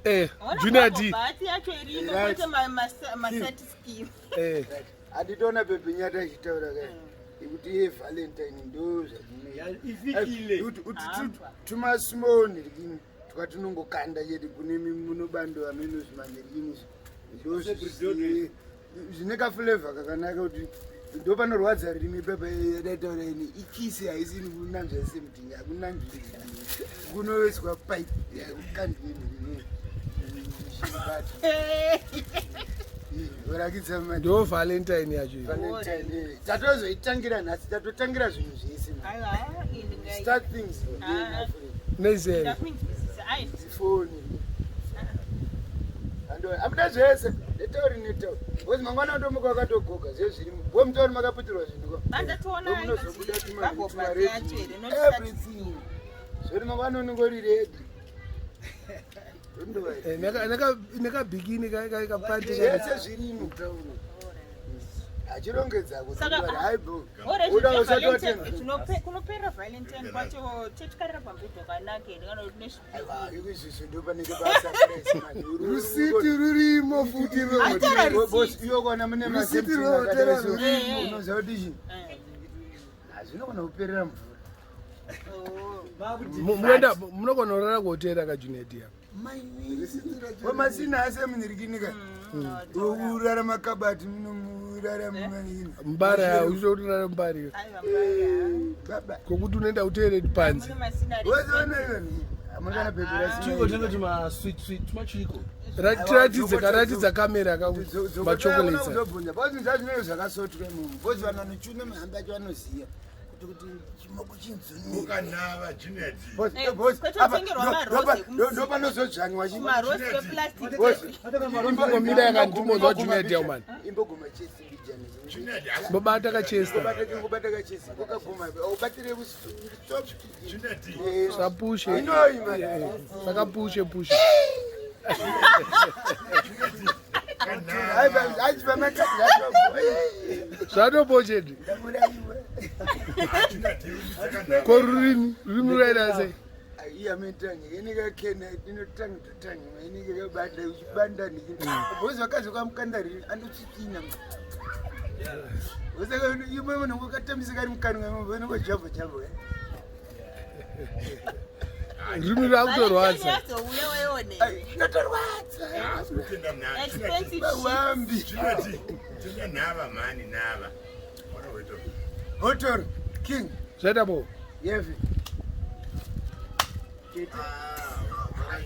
Eh, Junior D. Bhati yacho irimo kwete masati scheme. Eh. Anditoona bhebhi nyata ichitaura kai. Ikuti iye Valentine ndo Ifikile. zvadinoita. Tumasmall rikini twatinongokanda chete kune munobando ameno zvimanje rikini ndo zvine kaflavor kakanaka kuti ndo panorwadza ririmi pepa yadaitaura ini ikisi haisi kunanzva semutingi hakunanzvi kunoiswa pipe yakukandwe urakidza Ndo Valentine yacho. iyi. Valentine eh. Tatozoitangira nhasi tatotangira zvinhu zvese man. Aiwa, ini ngai. Start things Ah. Nezeri. Ndakuinzwisisa. Ai, foni amuda zvese netauri netauri bcause mangwana ndomuka wakatogoga zve zvirimo bo mutauri makaputirwa zvinhu ko bandatoona Ndomunozobuda bubble bath yacho here not sati everything zvoti mangwana unenge uri redi Eh, Neka bikini kapati. Zvese zvirimo achirongedza Saka, kuti Ore Uda zve usati Valentine watenga. kunopera Valentine kwacho tetyikarira pamubhedha wakanaka here kana kuti nesvipiri. Izvizvo ndo panenge basa Rusiti rurimo futi Atora rwehotera. Iwo kona mune Rusiti rwehotera rurimo. unoziva kuti chii Eh. hazvinogona kuperera mvura. Oh. Muenda munogona kurara kuhotera ka Junior D. Wamasina ase munhirikinika urara makabati munomurara mumanini. Mbara uzotorara mbari. Aiwa, mbaya. Baba. Kokuti unoenda kutoilet panze. Mune masinari. Wozoona iwe hamuna kana Chiko bhebhi. tinenge tuma sweet sweet tumachiko. Ratidze karatidza kamera ka machocolates. Kuzobvunza bozi zvinenge zvakasotwa imomo bozi vanhu vanochuna mahamba acho vanoziva kuti chimoko chinzunira. Ukanava Junior D. Eh, kwetotengerwa marozi ekumusika. Ndopanozodzvanywa. Marozi eplastic. Imbomira yakandimozwa Junior D man. Imboguma chesimbijana. Junior D. Mbobata kachesta. Ngobata kachesi kokaguma ubatire. Junior D. Sapushe. Inoyi, man. Saka pushe pushe. Kanava. Zvatopochedi. Junior D. Kanava. Ko rurimi, rurimi rwaita sei? Iyamentange inotanga totanga inenge kabanda uchibanda bhozi vakazi kamukanda riri andotsitsina imwe munhu ukatambisa kari mukanwa unongo jabho jabho. Rurimi rwakutorwadza. Yazouya waione. Inotorwadza. Tenda mnana. Expensive shit. Wambi. Junior D. Tenda nava mani nava. Ora weto. Hotoro king. Zvaita bo. Yevi. Ah.